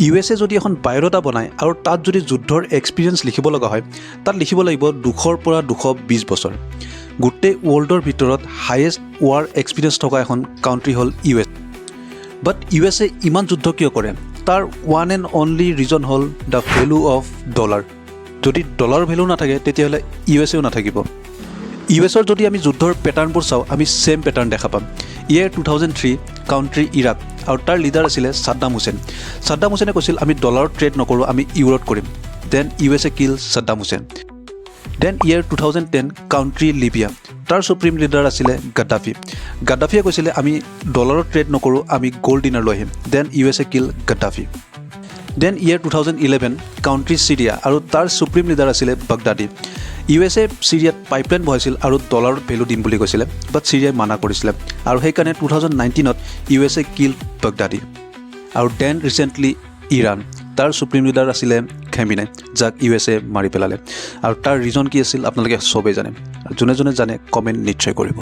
U S এ যদি এখন biodata বনায় আৰু তাত যদি যুদ্ধৰ এক্সপিৰিয়েঞ্চ লিখিব লগা হয়, তাত লিখিব লাগিব 200ৰ পৰা 220 বছৰ। গোটেই ৱৰ্ল্ডৰ ভিতৰত হায়েষ্ট ৱাৰ এক্সপিৰিয়েঞ্চ থকা এখন কাউণ্ট্ৰি হ'ল ইউ এছ। বাট ইউ এছ এ ইমান যুদ্ধ কিয় কৰে? তাৰ ওৱান এণ্ড অনলি ৰিজন হ'ল the value of dollar. যদি ডলাৰ ভেলু নাথাকে, তেতিয়াহ'লে ইউ এছ এও নাথাকিব। ইউ এছৰ যদি আমি যুদ্ধৰ পেটাৰ্ণবোৰ চাওঁ, আমি ছেইম পেটাৰ্ণ দেখা পাম। Year 2003, country Iraq আৰু তাৰ লিডাৰ আছিলে ছাদ্দাম হুছেইন। ছাদ্দাম হুছেইনে কৈছিল, আমি ডলাৰত ট্ৰেড নকৰোঁ, আমি ইউৰোত কৰিম। Then USA kill Saddam Hussein. Then year 2010, country Libya, তাৰ চুপ্ৰিম লিডাৰ আছিলে গাদ্দাফি। গাদ্দাফিয়ে কৈছিলে, আমি ডলাৰত ট্ৰেড নকৰোঁ, আমি গ'ল্ড ডিনাৰ লৈ আহিম। Then USA kill Gaddafi. Then year 2011, country Syria আৰু তাৰ চুপ্ৰিম লিডাৰ আছিলে বাগদাদি। ইউ এছ এ চিৰিয়াত পাইপলাইন বহাইছিল আৰু ডলাৰত ভেলু দিম বুলি কৈছিলে, বাট চিৰিয়াই মানা কৰিছিলে আৰু সেইকাৰণে 2019ত USA kill Baghdadi. আৰু then recently Iran, তাৰ চুপ্ৰিম লিডাৰ আছিলে খেমিনাই, যাক ইউ এছ এ মাৰি পেলালে। আৰু তাৰ ৰিজন কি আছিল, আপোনালোকে চবেই জানে। যোনে যোনে জানে, কমেণ্ট নিশ্চয় কৰিব।